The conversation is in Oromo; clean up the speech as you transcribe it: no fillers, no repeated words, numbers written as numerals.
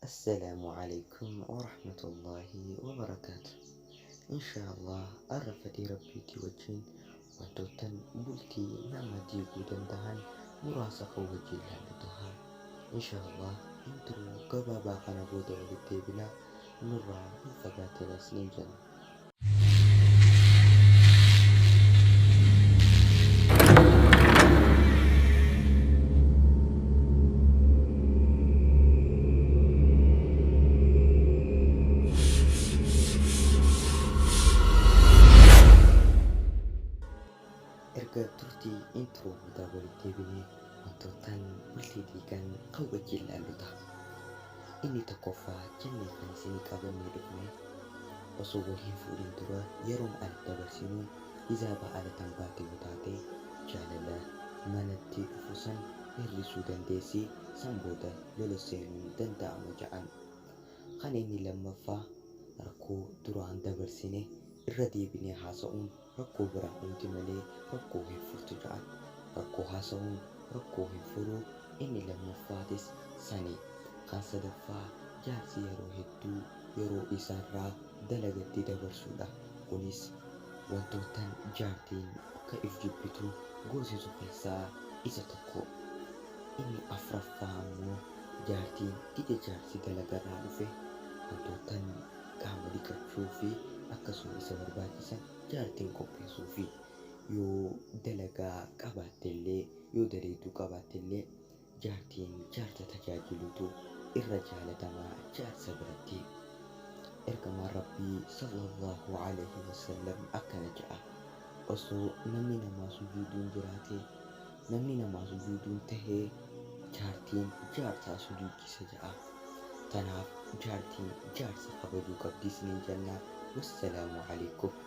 Assalaamu Aleeykum Warahmatullaahi Wabarakaatu. Inshaa Allah arra fedhii Rabbiitii wajjiin wantoottan bultii nama diiguu dandahan muraasa kan wajjiin laallu taha. Inshaa Allah intro gabaabaa kana booda walitti deebina nurraa hin fagaatina isiniin jenna. Erga turtii intro booda walitti deebinee wantoottan bultii diigan kan wajjin laallu ta'a. Inni tokkoffaa jennee kan isinii qabannee dhufne osoo wal hin fuudhin dura yeroon ala dabarsinu hizaaba ala tan baate yoo taate jaalala manatti dhufu san hir'isuu dandeessi san booda lola seenuun danda'ama ja'an. Kan inni lammaffaa rakkoo duraan dabarsine irra deebinee haasa'uun rakkoo biraa uumti malee rakkoo hin furtu ja'an. Rakkoo haasa'uun rakkoo hin furu inni lammaffaatis sani. Kan sadaffaa jaarsi yeroo hedduu yeroo isaarraa dalagatti dabarsuudha. Kunis wantoottan jaartiin akka if jibbitu goosisu keessaa isa tokko. Inni afraffaa ammoo jaartiin gija jaarsi dalagarraa dhufe wantoottan qaama dhiqachuu fi akkasuma isa barbaachisan jaartiin qopheessuufi. Yoo dalagaa qabaattellee yoo daleeyduu qabaattellee Jaartiin jaarsa tajaajilutu irra jaalatama jaarsa biratti. Ergamaan Rabbii sallallaahu aleyhi wasallam akkana ja'a, Osoo namni namaa sujuuduun jiraatee, namni namaa sujuuduun tahee, jaartiin jaarsaa sujuudchisa ja'a. Tanaaf jaartiin jaarsa kabajuu qabdi isiniin jenna. Wassalaamu aleykum.